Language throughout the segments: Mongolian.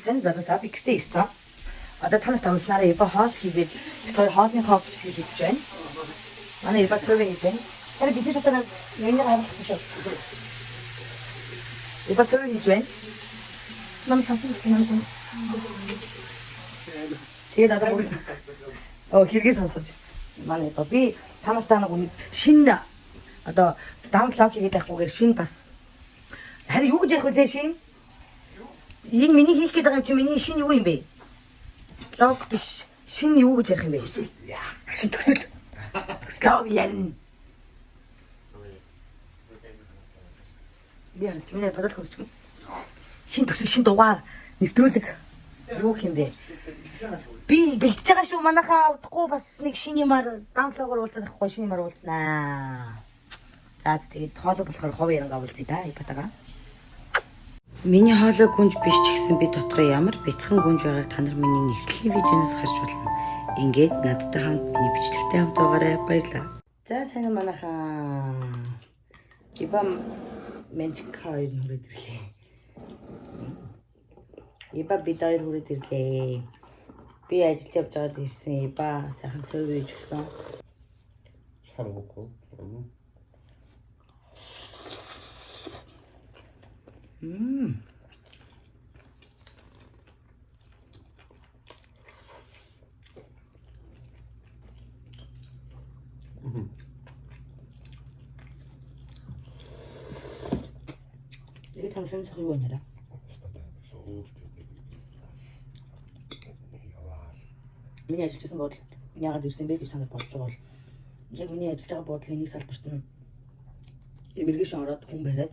сайн залуусаа би гэртээ ирсэн. Одоо та нарт амснараа Иба хоол хийгээд бид хоёр хоолныхоо бичлэг хийж байна. Манай Иба цөв хийж байна. Тэр бисээ дотор юуны харуулсан шүү. Иба цөв хийж байна. Чи намайг сонсон гэх юм уу? Тэгээд одоо бүр Оо хэрэгээ сонсож. Манай Иба би та нартай нэг үнэ шинэ одоо даунлог хийгээд байхгүйгээр шинэ бас харин юу гэж ярих вүлээ шин? Энэ миний хийх гээд байгаа юм чи миний шинэ юу юм бэ? Лог биш. Шинэ юу гэж ярих юм бэ? Шинэ төсөл. Төслөө би ярина. Би харин миний бодлого хөсчих юм. Шинэ төсөл, шинэ дугаар, нэвтрүүлэг юу гэх юм бэ? Би бэлтэж байгаа шүү. Манайхаа удахгүй бас нэг шинэ юмар даунлогоор уулзах байхгүй шинэ юмар уулзнаа. За тэгээд хоолой болохоор хов ярангаа уулзъя да. Ипатага. Миний хоолой гүнж биш ч гэсэн би дотор ямар бяцхан гүнж байгааг та нар миний нэгтгэлийн видеоноос харж болно. Ингээд надтай хамт миний бичлэгтэй хамт байгаарай. Баярлалаа. За сайн уу манайхаа. Ибам менчик хоёр нь хүрээд ирлээ. Иба бид хоёр хүрээд ирлээ. Би ажилд явж байгаад ирсэн. Иба сайхан цөв ээж өгсөн. 잘 먹고. Мм. Тэгээд там сонсох юу байна? Миний ажиллаж байсан буудал яагаад ирсэн бэ гэж та нар бодож байгаа бол яг миний ажиллаж байгаа буудлын нэг салбарт нь immigration ороод хүн бариад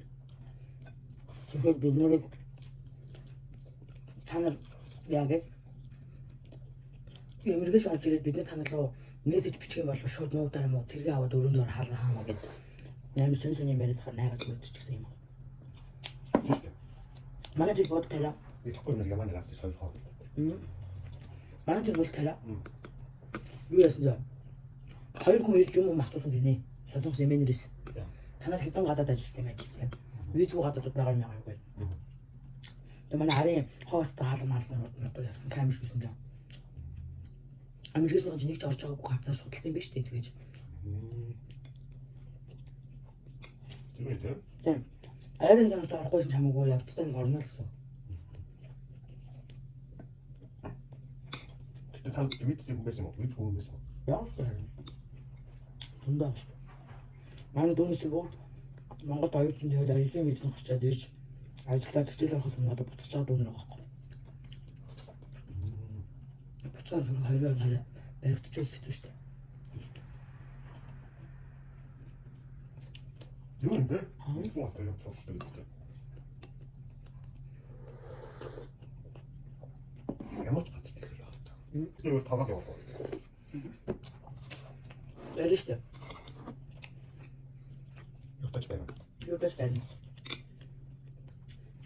тэгэхээр бид нарыг та нар яа гэж immigration орж ирээд бид нар та нар руу мессеж бичих юм бол шууд нуугдаар юм уу тэргээ аваад өрөөнд ор хаалга хаамаа гэд амар сөн сөн юм яриад хахаар найгаад мэдчихсэн юм. Манай тэр буудал тавиа. Идэхгүй нэг ямар нэг авчих сойрхоо. Манай тэр буудал тавиа. Юу яасан заа? Хоёр хүн ирж юм асуусан гинэ. Солонгос эмээнэрээс. Та нар хэдэн гадаад ажилласан юм ажилласан. Визгүй гадаадууд байгаа юм яагаад вэ? Тэгээ манай арын хоостой хаалга маалга нутууд явсан камер шүүсэн жаа. Америкийн нэг ч орж байгаагүй ганцаар судалт юм биш үү тэгэж. Тийм ээ тийм. Тийм. Арын занаас орохгүйсэн чамаагүй явцтай нэг орно л гэсэн. Тэгтээ та визтэй хүн байсан уу? Виз хүн байсан уу? Ямар ч юм. Дундаа шүү. Манай дүүнээс чи бүгд Монголд оюутан тэгээд ажлын виз нь гарчаад ирж ажиллаад хичээл авахаас өмнө одоо буцаж байгаа дүүнэр байгаа байхгүй. Буцаад хоёр хоёр баригдчихвал хэцүү шүү дээ. Юу юм бэ? Виз хүн одоо явж байгаа гэдэг. Ямар ч газар тэгэх явах та. Тэр таваг явах. Барь шүү дээ. Юутаж байна. Юу тач байна.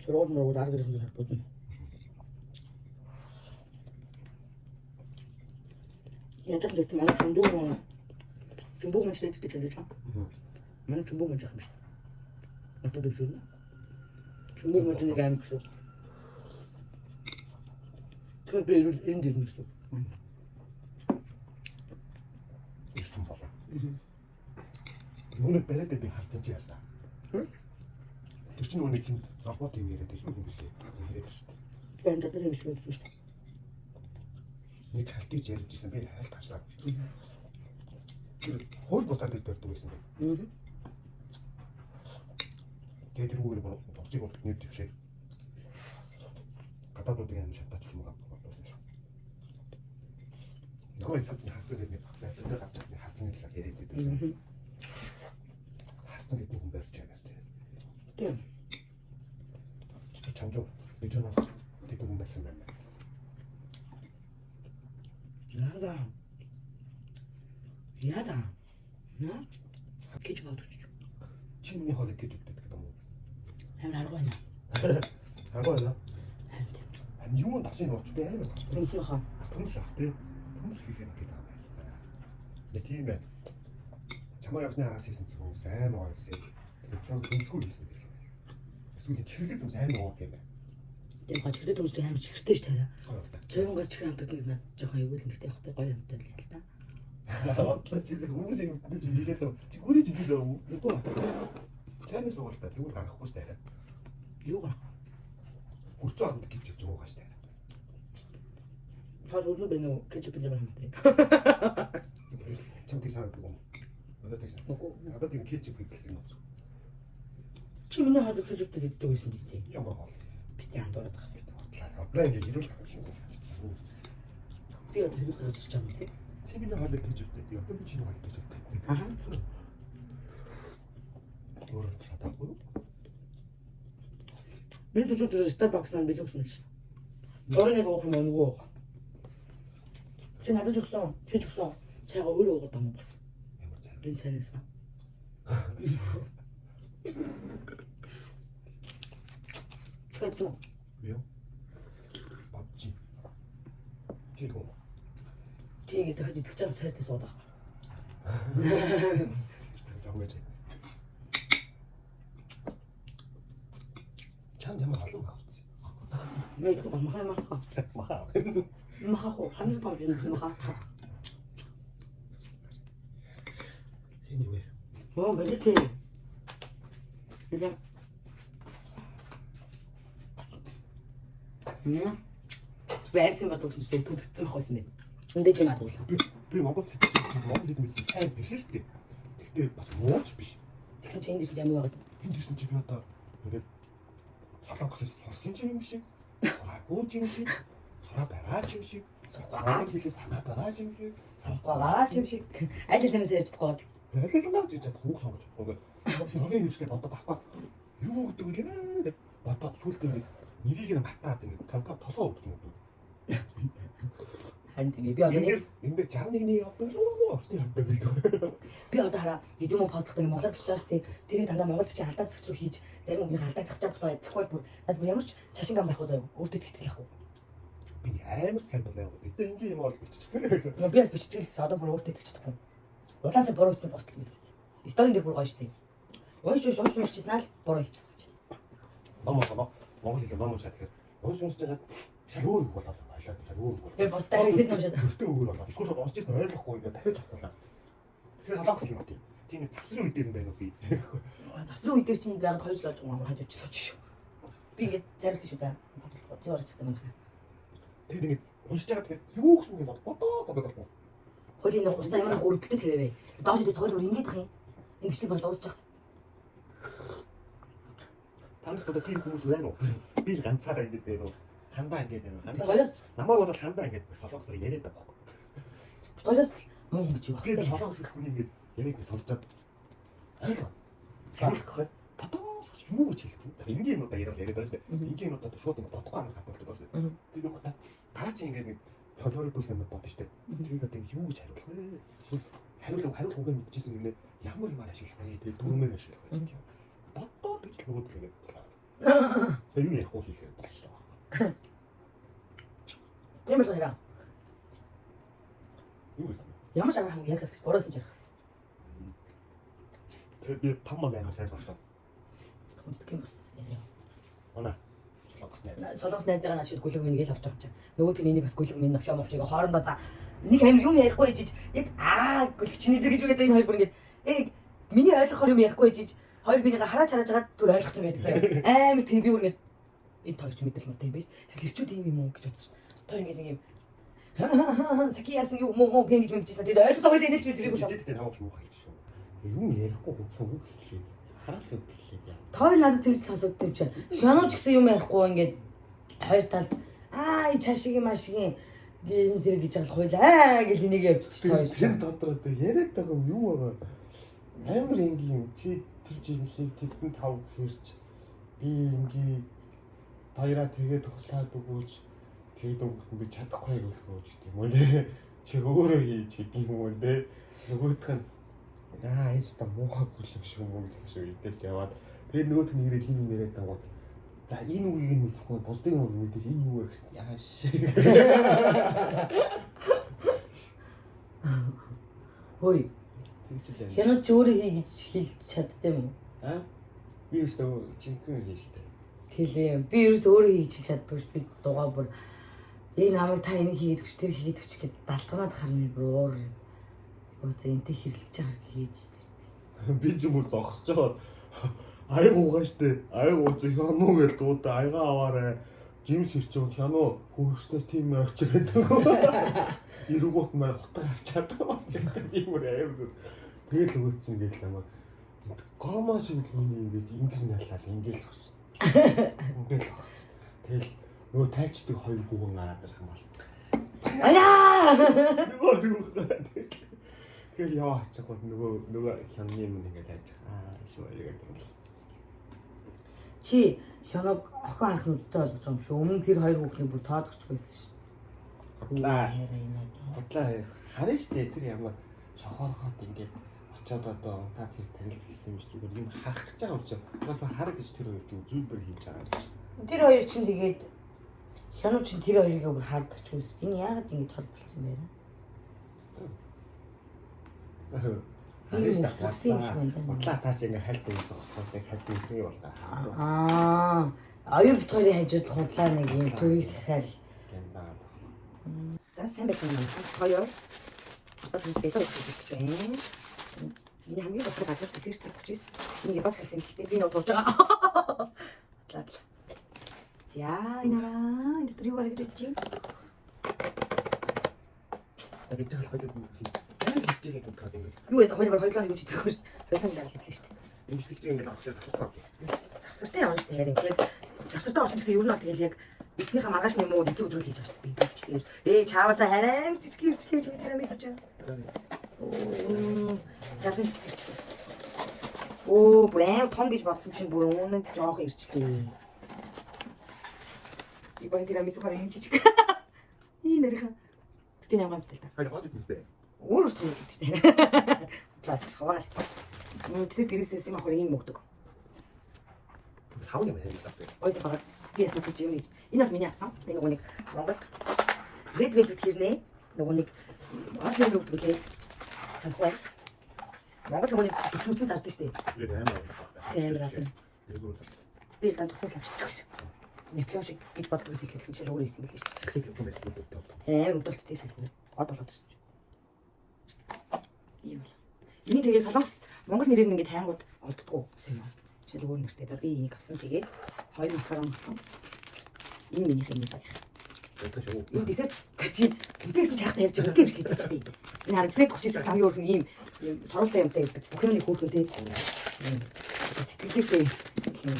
Сургууль мөргүүд арга гэрхэн холбогдно. Яаж ч юм манай чамдуу 중복 만치 때 전주 манай 중복 만치 юм шүү. Надад өвшөөрнө. 중복 만치는 аим гэсэн. Тэгэхээр би эрүүл энд ирнэ гэсэн. Ирсэн болоо. Нүг бариад би харсан чи ялаа. Тэр чинь нөгөө нэг юм робот юм яриад их юм билээ. Яриад байсан. Тэр энэ юм шиг байсан шүү дээ. Нэг хальтыг ярьж ирсэн би хальт харсан. Тэр хууль бусаар гэж барьдаг байсан байх. Тэгээд тэрүүгээр босыг бол нэр дэвшээ. Гадаадуудын амин шатаач юм уу болсон шүү. Нөгөө их хатсан гэдэг нэг тэр гарч ирсэн хатсан талаар яриад байсан. Хатсан гэдэг хүн барьж байгаа тийм. Тийм. Чамжуу бижонос гэдэг хүн байсан байна. Яада. Яада. Наа? Гэж бодож. Чи миний хоолыг гэж өгдөг гэдэг юм уу? Амар арга байна. Арга байна. Харин тийм. Ань юу тасын нууч би амар тас. Төмсөн хаа. Төмс ах тий. Төмс хийхээр гэдэг юм байна. Нэ тийм байна. Чамаа явсны араас хийсэн зүйл амар гоё хийсэн. Тэр цог төмсгүй хийсэн байх. Эсвэл чиглэл төмс амар гоё юм байна. Тийм гоо чихртэй дүнс аим чихэртэй ш тарай. Цоймонгоос чихэр амтдаг нэг надад жоохон эвгүй л нэгтэй явахтай гоё амттай л юм л да. Одоо чи хүмүүс юм гэж хэлээд байгаа. Чи гүрэж хэлээд байгаа юм уу? Үгүй. Цайнаас уултаа тэгвэл гарахгүй ш тарай. Юу гарах вэ? Хөрцөө оронд гэж явж байгаа ш тарай. Хол өрнө бэ нөө кетчуп энэ юм амттай. Чам тэг санагддаг юм. Надад тэг санагддаг. Үгүй. Надад тийм кетчуп гэдэг юм байна. Чи миний хоол кетчуптэй иддэг байсан биз дээ. Ямар хоол. Бити андуураад байгаа. Одоо ингэ хэрүүл гарах шүү. Би одоо хэрүүл гаргаж ирж байгаа юм лээ. Чи миний хоолыг кетчуптэй. Одоо би чиний хоолыг кетчуптэй. Аа. Өөрөө чадахгүй юу? Миний төсөв дээр Starbucks маань бэлэг өгсөн гэж. Өөрөө нэг уух юм уу нөгөө уух. Чи надад өгсөн, чи өгсөн. Цайгаа өөрөө уугаад байгаа юм бас. Ямар цай. Энэ цайнаас. Чэт. Юу? Бодчих. Чи гоо. Чи ингэ дахиж идэх гэж байгаа цайтай суудаг байхгүй. Жаагүй чи. Чанд ямар олон байх вэ? Мэдгүй ба маха маха. Маха. Маха хоо хамгийн том юм гэсэн маха. Anyway. Оо бэлэг. Илээ. Мм. Бэрсэн бат өгсөн чинь төлөгдсөн байх байсан юм. Эндээ чи мад үл. Би би Монгол Монгол хэд мэдээ сайн биш л дээ. Гэхдээ бас мууч биш. Тэгсэн чинь энд ирсэн чинь ямар байгаад. Энд ирсэн чи би одоо ингээд солонгосоос сурсан ч юм шиг, сураагүй ч юм шиг, сураа байгаа ч юм шиг, Сурахгүй монгол хэлээс санаа байгаа ч юм шиг. сурахгүй байгаа ч юм шиг. Аль аль ярьж чадахгүй. Байлгаа ч чадах үг сонгож. Ингээд зургийн хэрэгслээ бодоод авахгүй. Юу гэдэг вэ гэдэг бодоод сүүлдээ ингээд нэрийг нь мартаад ингээд цамцаа толгоо өвдөж юм уу. Харин тийм ээ. Би одоо нэг Энэ дээр 61-ний явдаг юу ортой явдаг гэдэг. би одоо хараа гэдэг юм уу постлохтой ингэ монголоор бичиж байгаа шүү дээ. Тэрийг дандаа монгол бичиг алдаа засагч руу хийж зарим үгнийх алдаа засаж буцаа тэгэхгүй бол бүр надад бүр ямар ч чашинган байхгүй заяа. Өөртөө итгэх байхгүй. Би амар сайн байна. Би ингийн юм ол биччих. Би бас бичиж гэлсэн. Одоо бүр өөртөө итгэж чадахгүй. Улаан цай буруу хийсэн постлох мэдгэлцсэн. Сторийн дээр бүр гоё шүү дээ. Унш унш унш уншчихсан л буруу хийсэн гэж. Ном ном монгол хэлээр ном уншаад тэгэхээр унш уншиж байгаа шал өөр үг болоод байлаа. Шал өөр үг болоод. Тэгээ бусдаа хэрэгээс уншаад. Өстөө өөр болоод. Эсвэл шууд уншиж ирсэн ойлгохгүй ингээд дахиж авахгүй. Тэгэхээр солонгос хэл юм тийм. Тийм нэг завсрын үе дээр юм байна уу би. Завсрын үе дээр чинь байгаад 2 жил болж байгаа юм хажууч сууч шүү. Би ингээд зариулсан шүү за. Зүү орчихсан юм байна. Тэгээд ингээд уншиж байгаа тэгэхээр юу гэсэн үг юм бол бодоо бодоо болов. Хуулийн нэг хуцаа ямар хөрөлдөлтөй тавиавэ. Доош дэ цогц бүр ингээд ах юм. Энэ бичлэг бол дуусчих. Танаас одоо тийм хүмүүс байна уу? Би л ганцаараа ингэж байна уу? Хандаа ингэж байна уу? Хандаа. Хоёроос Намайг бол хандаа ингэж солонгосоор яриад байгаа байхгүй. хоёроос л муу хүн гэж юу Би байх. солонгос хэл хүний ингэж яриаг би сонсчоод ойлгоо. Хариулах гэхээр бодоос юу гэж хэлэх вэ? Энгийн юмудаа яриад яриад байгаа шүү дээ. Энгийн юмудаа шууд ингэ бодохгүй амаас хатуулж байгаа шүү дээ. Тэгээд яг та дараа чи ингэ нэг теори бүсэн юм бодно шүү дээ. Тэгээд одоо ингэ юу гэж хариулах вэ? Эсвэл хариулах хариулах үгээ мэдчихсэн юм нэ ямар юмар ашиглах вэ? Тэгээд дүрмээр ашиглах вэ гэх юм. Бодоод гэж л нөгөө л ингэ. Тэгээд юу ярихгүй хийх юм боллоо. Тийм болох хэрэг. Юу гэж. Ямар ч арга хамаагүй ярих хэрэгтэй. Буруу байсан ч ярих. Тэгээд би том мал амар сайн болсон. Хүнддэг юм бус. Яриа. Манай солонгос найз. Солонгос найзгаа наа шид гүлэг минь гээл орж байгаа юм чинь. Нөгөөх нь энийг бас гүлэг минь новшоо мовшоо хоорондоо за нэг амир юм ярихгүй ээжиж яг аа гүлэгчний дэр гэж үгээ за энэ хоёр бүр ингээд яг миний ойлгохоор юм ярихгүй ээжиж хоёр бинийгээ хараач харааж байгаа түр ойлгоцсон байдаг заяа. Амар тийм би бүр ингээд энэ хоёр ч мэдэл муутай юм биш. Эсвэл хэрчүүд ийм юм уу гэж бодсон. Той ингээд нэг юм саки яасан юу муу муу гэж мэдчихсэн. Тэгээд ойлгоцоо хоёул инээлж би бүр шок. Тэгээд намайг юу хайлж шүү. Юм ярихгүй хуцсан үг хэлээ. Хараал үг хэлээ яа. Той надад тэгж сонсогдсон юм чинь. Хянуу ч гэсэн юм ярихгүй ингээд хоёр талд аа и чашиг юм ашиг гин тэр гэж алах хуйл аа гэл энийг явчихчих той. Тэр дотор одоо яриад байгаа юм юу байгаа? Амар энгийн чи тэр жимсийг тэдэн тав хэрч би энгийн баяраа тэгээ туслаад өгөөч тэгээд өгөхт нь би чадахгүй гэх өгөөч тийм үү лээ. Чи өөрөө хийж гэдэг юм уу лээ. Нөгөөх нь аа энэ та муухай гүлэг шүү мөн гэх шүү идэл яваад тэгээд нөгөөх нь ирээд хин яриад байгаа. За энэ үгийг нь мэдэхгүй бусдын үг мэдэх энэ юу вэ гэсэн яаш. Хөөе. Тэгж л юм. Хянуу ч өөрөө хий гэж хэлж чаддсан юм уу? Аа? Би өстөө жинхэнэ хийж штэ. Тэлээ. Би ерөөс өөрөө хийж чаддгүй ш. Би дугаа бүр яг намайг та энийг хийгээд өгч, тэр хийгээд өгч гэд далтганаад харна бүр уур. Юу зэ энтэй хэрэлдэж байгаа хийж. Би ч юм уу зогсож байгаа. Аяг уугаа штэ. Аяг ууж хянуу гэж дуудаа. Аяга аваарэ. Жимс ирч юм хянуу хөрснөөс тийм очирээд байгаа. Эргүүт маа хутга харчаад байгаа. Тийм бүр амар. Тэгэл өгөөцсөн гэж намайг гомо шиг л миний ингэж ингэж налаад ингээл өгсөн. Ингээл өгсөн. Тэгэл нөгөө тайчдаг хоёр хүүхэн гараад ирэх юм бол. Аяа! Нөгөө хүүхэн. Тэгэл яваа очихгод нөгөө хямны юм ингээд айж. Аа шүү гэдэг юм. Чи хяног охин харах нүдтэй болгож байгаа юм шүү. Өмнө тэр хоёр хүүхний бүр тоод өгч байсан ш. Худлаа. Яриа энэ одоо. Худлаа харна штэ тэр ямар шохоорхоод ингээд очоод одоо унтаад тэр танилцсан юм чи зүгээр юм харах гэж байгаа юм чи. Угаасаа хар гэж тэр хоёр зүлбэр хийж байгаа юм чи. Тэр хоёр чинь тэгээд хянуу чинь тэр хоёрыг бүр хардаг ч үс. Энэ яагаад ингэж тол болцсон бэ? Харна штэ. Үсгсэн юм шиг байна да. Худлаа таач ингээд хальт юм зогслоо тэг хальт юм болоо. Аа, оюун бит хоёрын хажууд худлаа нэг юм төвийг сахиал. Гэнда. За сайн байцгаана уу. Хоёр. Одоо би бэлэн гэж байна. Миний хамгийн бодох газар десерт тавих гэж байсан. Энийг японц хэлсэн гэхдээ би нөө дууж байгаа. Худлаа. За энэ хараа. Энэ дотор юу байгаа гэж бодож байна? Гэж байгаа хоёул юм чи. Яг хийж байгаа гэдэг ингээд. Юу яа хоёул хоёулаа юу ч хийхгүй шүү дээ. Хоёулаа дараалал хэлээ шүү дээ. Имжлэг чинь ингээд авчихсан тоххой. Завсартай явна шүү дээ харин. Яг завсартай орсон гэсэн ер нь бол тэгэл яг эцнийхээ маргааш юм уу эцэг өдрөл хийж байгаа шүү дээ. Би бичлээ. Ээ чаавасаа харин жижиг ирчлээ чи тирамису чи. Оо жалан жижиг ирчлээ. Оо бүр аим том гэж бодсон чинь бүр үнэн жоох ирчлээ. Ибан тирамису харин юм жижиг. Ий нэрхэн. Гэтэ няма гамтай л та. Хоёул гоод идсэн. Өөр өөр том гэдэг чинь. За хаваал. Тэр дээрээс юм ахвар ийм өгдөг. Сав юм хэлээ. Ойсон багаз би ясна гэж юм. Энэ бол миний авсан. Тэгээ нөгөө нэг Монголд Red Velvet хэрнээ нөгөө нэг орос нэр өгдөг лээ. Санахгүй байна. Монгол нөгөө нэг төсвөцөн зардаг шүү дээ. Тэр амар. Тийм амар албан. Би л дан төсвөс авчдаг гэсэн. Наполеон шиг гэж боддог гэсэн хэлсэн чинь өөр юм хэлсэн шүү дээ. Амар өвдөлттэй сүлгүү. Од болоод ирсэн чинь. Ийм бол. Энийг тэгээ Солонгос Монгол нэрээр ингээд хайнгууд олддгоо юм. Жишээл өөр нэртэй. За би энийг авсан. Тэгээд хоёр макарон авсан. Энэ минийх юм баг. Энэ десерт чи үдээсэн чайхтай ярьж байгаа үдээ бичлээ чи дээ. Энэ харин десерт 39 хамгийн өөрхөн ийм ийм суралтай юмтай гэдэг. Бүх юмны хөөрхөн тий. Сэтгэлээсээ гэх юм.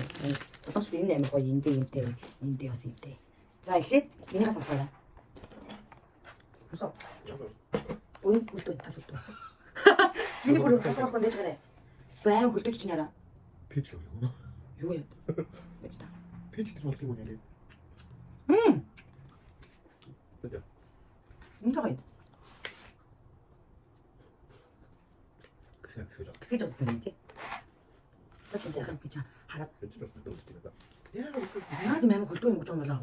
Солонгосд энэ амар гоё эндээ юмтай, эндээ бас юмтай. За эхлээд минийхээ сонсоорой. Сонсоо. Үн үлдөө тас үлдөө. Миний бүр хатахгүй байж гараа. Бүр аим хөлдөж чинь хараа. Пич юу юм? Юу юм? Байж та. Пич тэр болдгийг юм яриа. Мм. Энэ гоё. Гисгэж байгаа юм тий. За тийм сайхан би чам хараад яагаад юм амар хөлдөө юм гэж юм болоо.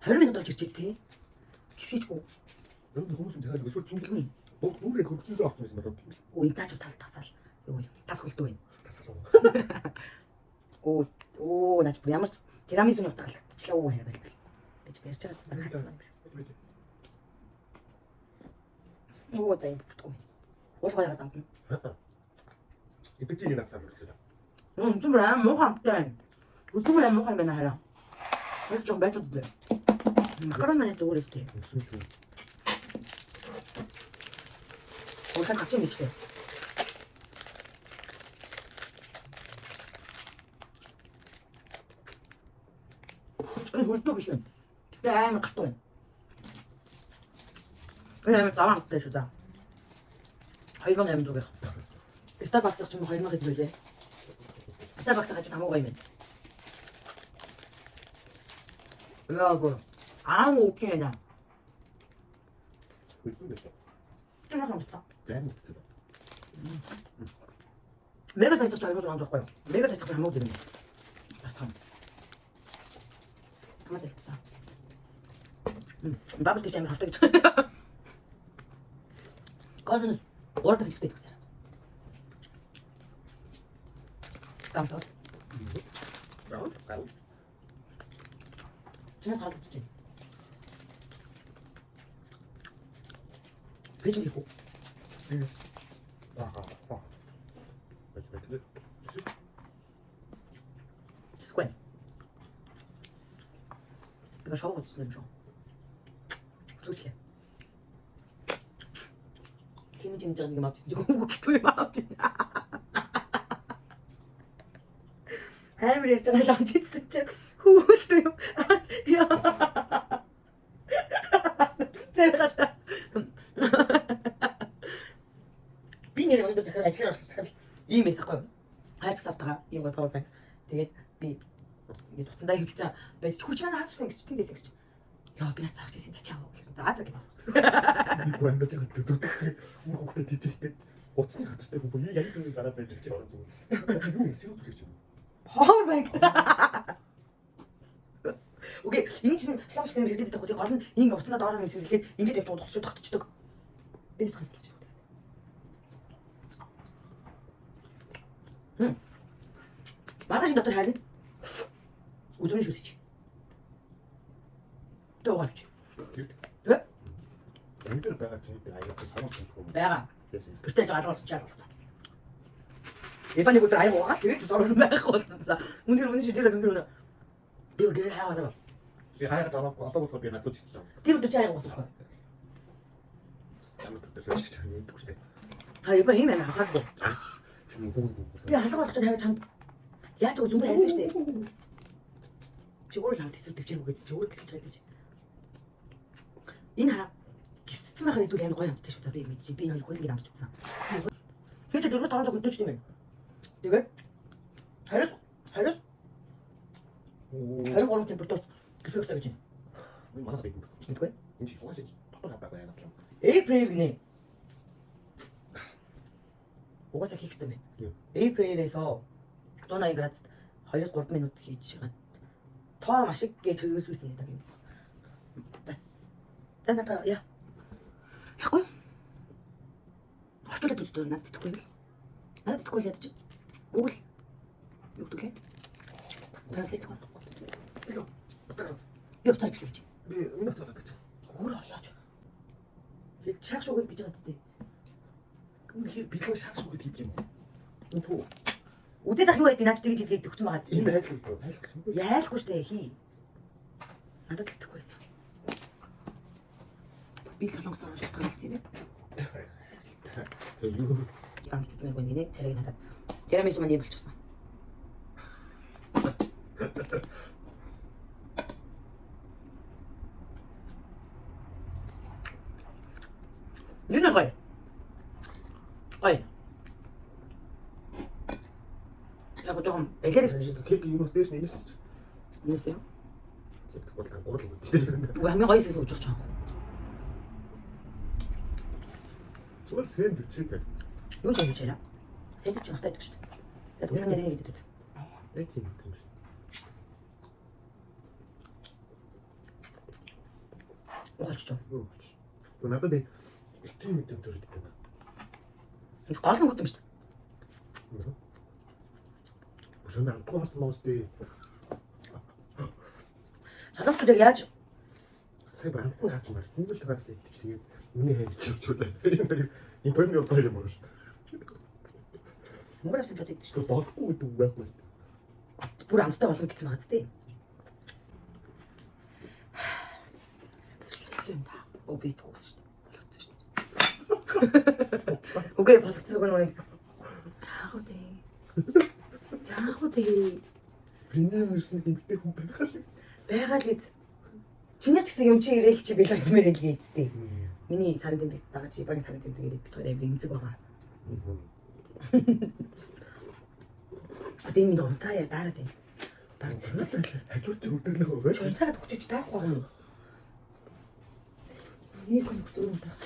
20 минут болж ирчээ тий. Гисгэжгүй. Тэнгэлгүй. Өө энэ таач тал тасаал. Юу юм? Тас хөлдөө юм. Өө өө наач бүр ямар ч тирамисуны утга галагдчихлаа өө хайр байл. Би ч барьж байгаас хатсан юм шүү. Өө за юм бүтгүй. Уул гоёо замтна. Мм түмэр аим муухай амттай. Түмэр аим муухай юм байна хараа. Яг жоон байж үзлээ. Макарон маань зүгээр өстэй. Уусаа гачин бичлээ. Энэ хөлдөө биш юм. Гэтэ амар гатуу юм. Энэ амар заван амттай шүү дээ. 2800 гэх. Starbucks ч юм уу 2000 хэд байлээ. Starbucks хажууд хамаагүй юм байна. Яагүй. Аа окей нэ. Тэр хамтаа. Мега сая ч 2600 байхгүй юу? Мега сая ч хамаагүй юм. Бас том. Хамаа зэлтсэн. Бабл тийч амар хортой гэж. Гозон гурав дахь хэрэгтэй гэсэн. Замтаа. Чиний таалагдчих чинь. Би ч хийхгүй. Аа. Аа. Бэж бэж. Square. Би шоу үзсэн юм шүү. Хөтлөөчлээ. Химж химж байгаа нэг юм авчихсан чи гүнгүй юм авчихсан. Амар ярьж байгаа л авч идсэн чи хүүхэлт юм. Яа. Зэрэг. Би нэр өндөр захирал ажлаар орсон ийм байсан хгүй. Хайрцаг савтагаа ийм гоё power bank. Тэгээд би ингээд утсандаа хөвлөцсөн байж хүч надад хаассан гэж тийм байсан гэж. Яа би над зарах гэсэн за чаав гэх. За за гэх. Би гуандаж байгаа дөрөвдөх үр хөвгтэй тийж ихэд утасны хатартай хүн бүр яг зүг зараад байж байгаа чи орон зүг. Юу юм сэрүү зүг гэж юм. Power bank. Үгүй энэ чинь солонгос юм хэрэглэдэг байхгүй. Гол нь энэ ингээд утсандаа доороо нэсрэхэд ингээд явж байгаа шууд тогтчихдог. Би ч ганц хэлж байгаа. Хм. Маргааш дотор харин өдрийн шүсэж. Тэ угаалч. Тэр. Тэ? Энэ дээр байгаа чинь аяа сонгож юм. Байгаа. Гэртээ жаал болчих жаал болох. Ибаны өдөр аяг угаал тэгээд сорол байхгүй болсон. Үнээр үнэн чи тэр үнээр үнэ. Би гэрээ хайгаа даа. Би хайгаад авахгүй одоо болохоор би надад чичж байгаа. Тэр өдөр чи аяг угаасан байхгүй. Ямар төрөл чичж байгаа юм гэдэггүй шүү дээ. Та иба ийм байна хахаагүй. Чиний хүүг хүүг. Би халга болгож тавиад чамд яаж ч зүндэ хайсан шүү дээ. Чи өөрөө л хамт эсрэг төвчээргүй гэж чи өөрөө гисэж байгаа гэж. Энэ хараа гисцэн байхад хэдүүл амар гоё амттай шүү. За би мэдчих. Би энэ хоёр хөлнийг амтч өгсөн. Тэр чи 4500 хөдөөч юм байна. Тэгээд 20 20 23 температур гисэх хэрэгтэй гэж байна. Энэ манайх гэдэг. Мэдгүй. Энэ чи угаасаа дотор хатаа байна надлаа. April гинэ. Угаасаа хийх хэрэгтэй байна. April-ээс 180 градусд 2-3 минут хийж байгаа. Тоо маш их гэж хөргөсүүлсэн гэдэг юм. За. За надаа яа. Яахгүй. Орчуулад үздэг надад итгэхгүй юм л. Надад итгэхгүй л ядаж. Google юу гэдэг лээ? Translate. Би уцаар бичлэг гэж. Би өмнө уцаар гадагч. Өөр олооч. Би шаг шуг гэж байгаа гэдэг. Үнэхээр бэлэн шаг шуг гэдэг юм. Энэ түү. Үзээд ах юу байдгийг наач тэгж идгээд өгсөн байгаа Энэ зү. байлгүй байлгүй. Яалгүй штэ хий. Надад л итгэхгүй байсан. Би л солонгосоор шалтгаан хэлсэн юм бэ? За юу Амт зүгнэг гинэ царайг надад. Тирамису маань юм болчихсон. Нүнэ гоё. Гоё. Яг жоохон балер кек юм дээш нь инээс авчих. нүс юм. Тэгвэл гурал өгдөө. Үгүй хамгийн гоё сэс өгч байгаа. Зүгээр сэндвич гэх. Юу сэндвич яриа? Сэндвич унахтай байдаг шүү дээ. Тэгээд түрүүний яриа гэдэг үү? Яг тийм юм шиг. Ухалч ч юм. Юу болчих. Тэгвэл надад тийм мэдрэмж төрдөг юм байна. Гол нь хөдөм шүү дээ. Бүсэн амтгүй болсон моос дээ. Солонгосчууд яг яаж Сая бүр амтгүй хаач юм байна. Google Translate чи тэгээд миний хайж чивчүүлээ. Энэ тойрны одоо юм уу? мөнгө авсан ч удаа шүү Эсвэл болохгүй гэдэг үг байхгүй шүү дээ. дээ. Бүр амттай болно гэсэн байгаа зү. Хэцүү юм да. Өө би итгэхгүй шүү дээ. Болгоцсон шүү дээ. Үгүй болгоцсон үг нэг яах вэ? Яах вэ? Принцем ирсэн эмэгтэй хүн байх л гэсэн. Байгаа л эз. Чиний ч гэсэн юм чи ирээл чи бэлэг гэмээр л эзтэй. Миний сарын тэмдэг дагаж багийн сарын тэмдэг ирээд бит хоёр амар эмзэг байгаа. Одоо энэ минь унтраа яа дараад байна. Баг сэтгэл Хажууч өвдөглөх байгаа. унтраад өгчөж таахгүй юм. Нэг хүн өгч өөрөө унтрах.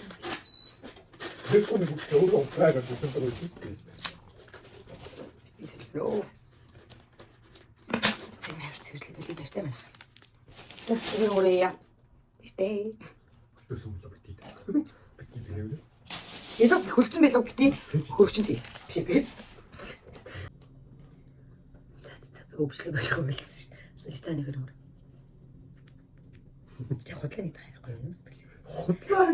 Тэр хүн өгч өөрөө унтраа гэж үздэг байсан шүү дээ. Би солио. Цэм хайр цэвэрлэл бэлэг баяртай байна. Тэр өөрөө яа. Штэ. Өсөн мөлөө битгий. Битгий тэрвэ. Илүү хөлцөн байлуу бити хөрөгчин тий. Биш ээ. За за өвчлөг болох юм байлсэн шүү дээ. Листа нэг хөрөмөр. Чи худлаа нэг тань гоё юм сэтгэл. Худлаа.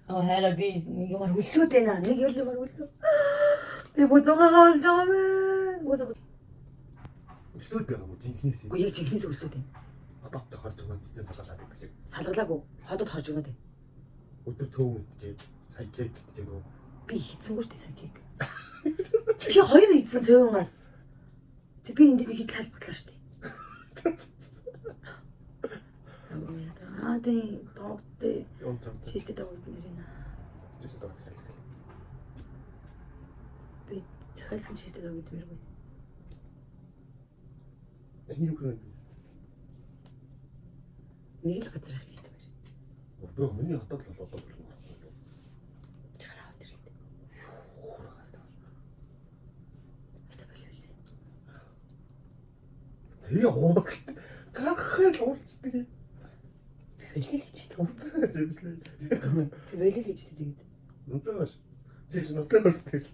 Аа хайра би нэг юмар хөлсөөд байна. Нэг юмар хөлсөө. Би бодогоо болж байгаа юм. Угсаа Өсөөд байгаа юм жинхнээс. Үгүй яг жинхнээс хөлсөөд байна. Одоо авч харж байгаа бидэн салгалаад байдаг шиг. Салгалаагүй. Ходод хорж өгнө дээ. Өдөр цөөн идчихээд сая кейк идчихээд үү. Би хийцэнгүй шүү дээ сая кейк. Чи хоёр хийцэн цөөнгаас. Тэг би эндээс нэг хит талбарлаа шүү дээ. Аа тийм догтой. Юм цам. Чистэ дог идмээр байна. Чистэ дог захиалцгаал. Би захиалсан чистэ дог идмээргүй. Энэ юу гэх Нэг л газар их идмээр. юм? Би миний хотод л болоод байна. Хараад ирлээ. Тэгээ уугчтай. Гарахыг л уулцдаг. Би болио л хийж дээ. Зэмслээ. Би болио л хийж дээ тэгээд. Нүдэ баш. Зэш нутлаа хүртэл.